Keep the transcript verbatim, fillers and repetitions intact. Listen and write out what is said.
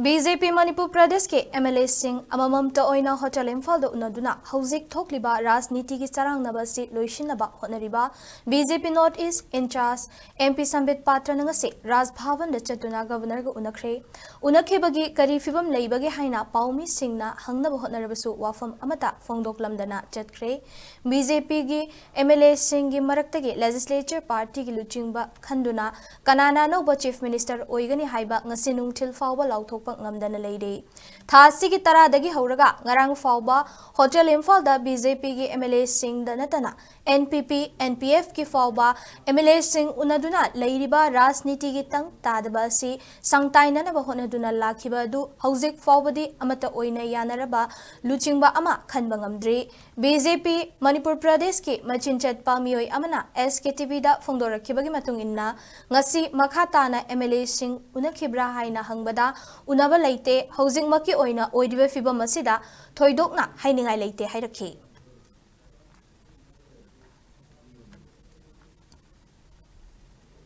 B J ꯄꯤ ꯃꯅꯤꯄꯨꯔ ꯄ꯭ꯔꯗꯦꯁꯀꯤ M L ꯑꯦꯁꯤꯡ ꯑꯃꯃꯝꯇ ꯑꯣꯏꯅ hotel ꯏꯝꯐꯥꯜꯗ ꯎꯅꯗꯨꯅ ꯍꯧꯖꯤꯛ ꯊꯣꯛꯂꯤꯕ ꯔꯥꯖꯅꯤꯇꯤꯒꯤ ꯆꯔꯥꯡꯅꯕ ꯑꯁꯤ ꯂꯣꯏꯁꯤꯟꯅꯕ ꯍꯣꯠꯅꯔꯤꯕ B J P North East in charge M P Sambit ꯄꯥꯇ꯭ꯔꯅ ꯉꯁꯤ ꯔꯥꯖ ꯚꯕꯟꯗ ꯆꯠꯇꯨꯅ ꯒꯕꯔꯅꯔꯒ ꯎꯅꯈ꯭ꯔꯦ꯫ ꯎꯅꯈꯤꯕꯒꯤ ꯀꯔꯤ ꯐꯤꯕꯝ ꯂꯩꯕꯒꯦ ꯍꯥꯏꯅ ꯄꯥꯎꯃꯤꯁꯤꯡꯅ ꯍꯪꯅꯕ ꯍꯣꯠꯅꯔꯕꯁꯨ ꯋꯥꯐꯝ ꯑꯃꯠꯇ ꯐꯣꯡꯗꯣꯛꯂꯝꯗꯅ ꯆꯠꯈ꯭ꯔꯦ꯫ ꯕꯤ ꯖꯦ ꯄꯤꯒꯤ ꯑꯦꯝ ꯑꯦꯜ ꯑꯦꯁꯤꯡꯒꯤ ꯃꯔꯛꯇꯒꯤ ꯂꯦꯖꯤꯁꯂꯦꯆꯔ ꯄꯥꯔꯇꯤꯒꯤ ꯂꯨꯆꯤꯡꯕ ꯈꯟꯗꯨꯅ ꯀꯅꯥꯅ ꯑꯅꯧꯕ ꯆꯤꯐ ꯃꯤꯅꯤꯁꯇꯔ ꯑꯣꯏꯒꯅꯤ ꯍꯥꯏꯕ ꯉꯁꯤ ꯅꯨꯡꯊꯤꯜ ꯐꯥꯎꯕ ꯂꯥꯎꯊꯣꯛꯄ ꯉꯝꯗꯅ ꯂꯩꯔꯤ꯫ ꯊꯥ ꯑꯁꯤꯒꯤ ꯇꯔꯥꯗꯒꯤ ꯍꯧꯔꯒ ꯉꯔꯥꯡ ꯐꯥꯎꯕ ꯍꯣꯇꯦꯜ ꯏꯝꯐꯥꯜꯗ ꯕꯤ ꯖꯦ ꯄꯤꯒꯤ ꯑꯦꯝ ꯑꯦꯜ ꯑꯦꯁꯤꯡꯗ ꯅꯠꯇꯅ ꯑꯦꯟ ꯄꯤ ꯄꯤ, ꯑꯦꯟ ꯄꯤ ꯑꯦꯐꯀꯤ ꯐꯥꯎꯕ ꯑꯦꯝ ꯑꯦꯜ ꯑꯦꯁꯤꯡ ꯎꯅꯗꯨꯅ ꯂꯩꯔꯤꯕ ꯔꯥꯖꯅꯤꯇꯤꯒꯤ ꯇꯪ ꯇꯥꯗꯕ ꯑꯁꯤ ꯁꯪꯇꯥꯏꯅꯅꯕ ꯍꯣꯠꯅꯗꯨꯅ ꯂꯥꯛꯈꯤꯕ ꯑꯗꯨ ꯍꯧꯖꯤꯛ ꯐꯥꯎꯕꯗꯤ ꯑꯃꯠꯇ ꯑꯣꯏꯅ ꯌꯥꯅꯔꯕ ꯂꯨꯆꯤꯡꯕ ꯑꯃ ꯈꯟꯕ ꯉꯝꯗ꯭ꯔꯤ꯫ ꯕꯤ ꯖꯦ ꯄꯤ ꯃꯅꯤꯄꯨꯔ ꯄ꯭ꯔꯗꯦꯁꯀꯤ ꯃꯆꯤꯟ ꯆꯠꯄ ꯃꯤꯑꯣꯏ ꯑꯃꯅ ꯑꯦꯁ ꯀꯦ ꯇꯤ ꯚꯤꯗ ꯐꯣꯡꯗꯣꯔꯛꯈꯤꯕꯒꯤ ꯃꯇꯨꯡ ꯏꯟꯅ, ꯉꯁꯤ ꯃꯈꯥ ꯇꯥꯅ ꯑꯦꯝ ꯑꯦꯜ ꯑꯦꯁꯤꯡ ꯎꯅꯈꯤꯕ꯭ꯔꯥ ꯍꯥꯏꯅ ꯍꯪꯕꯗ, ꯎꯅꯕ ꯂꯩꯇꯦ, ꯍꯧꯖꯤꯛꯃꯛꯀꯤ ꯑꯣꯏꯅ ꯑꯣꯏꯔꯤꯕ ꯐꯤꯕꯝ ꯑꯁꯤꯗ ꯊꯣꯏꯗꯣꯛꯅ ꯍꯥꯏꯅꯤꯡꯉꯥꯏ ꯂꯩꯇꯦ ꯍꯥꯏꯔꯛꯈꯤ꯫